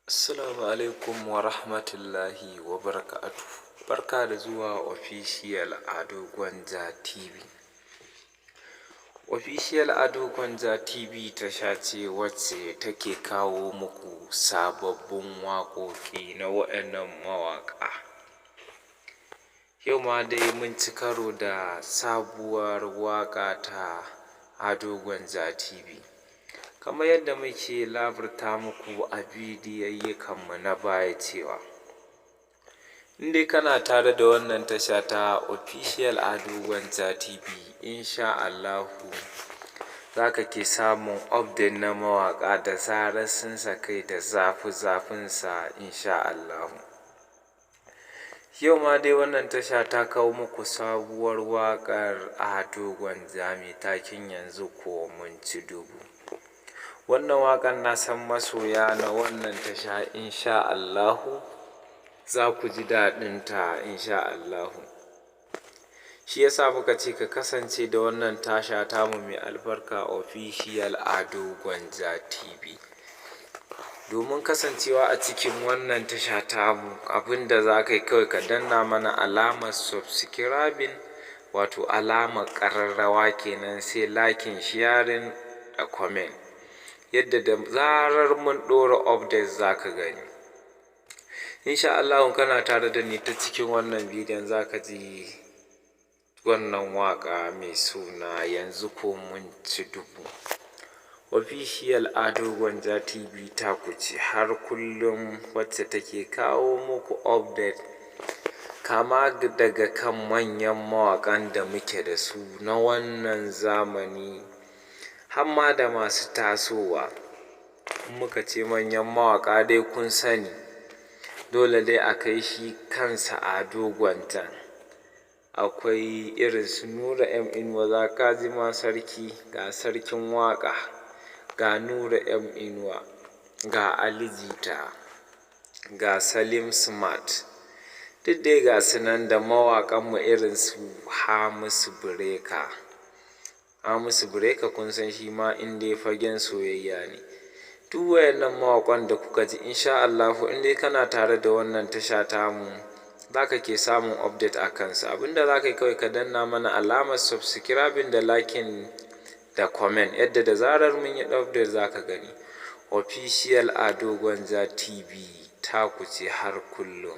Assalamu alaikum wa rahmatullahi wa barakatuhu. Barka da zuwa Official Ado Gwanja TV. Official Ado Gwanja TV tasha ce wacce take kawo muku sababbin waƙoƙi na waƴannan mawaƙa. Yau ma dai mun ci karo da sabuwar waƙa ta Ado Gwanja TV. Kamar yadda muke labarta muku a bidiyoyinmu na baya cewa in dai kana tare da wannan tasha ta Official Ado Gwanja TV, insha Allahu za ka ke samun update na mawaƙa da zarar sun sakai da zafi zafinsa, insha Allahu. Yau ma dai wannan tasha ta kawo muku sabuwar waƙar Ado Gwanja mai taken "Yanzu ko mun ci dubu". Wannan waƙar, na san masoya na wannan tasha, insha Allahu za ku ji daɗinta, insha Allahu. Shi ya sa muka ce ka kasance da wannan tasha tamu mai albarka, Official Ado Gwanja TV. Domin kasancewa a cikin wannan tasha tamu, abin da za ka yi kawai, ka danna mana alamar subscribing, wato alamar ƙararrawa kenan, sai liking, sharing da comment, yadda da zarar mun ɗora update za ka gani. Insha Allahu kana tare da ni ta cikin wannan bidiyon, za ka ji wannan waƙa mai suna "Yanzu ko mun ci dubu". Official Ado Gwanja TV taku ce har kullum, wacce take kawo muku update kama daga kan manyan mawaƙan da muke da su na wannan zamani, har ma da masu tasowa. In muka ce manyan mawaƙa dai, kun sani, dole dai a kai shi kansa Ado Gwanjan. Akwai irin su Nura M Inuwa, za ka ji ma sarki, ga sarkin waƙa, ga Nura M Inuwa, ga Ali Jita, ga Salim Smart, duk dai ga su nan, da mawaƙanmu irin su Hamisu Breaker. Hamisu Breaker, kun san shi ma in dai fagen soyayya ne. Duk wayannan mawaƙan da kuka ji, insha Allahu in dai kana tare da wannan tasha tamu, za ka ke samun update a kansu. Abinda za ka yi kawai, ka danna mana alamar subscribing da liking da comment, yadda da zarar mun yi update za ka gani. Official Ado Gwanja TV taku ce har kullum.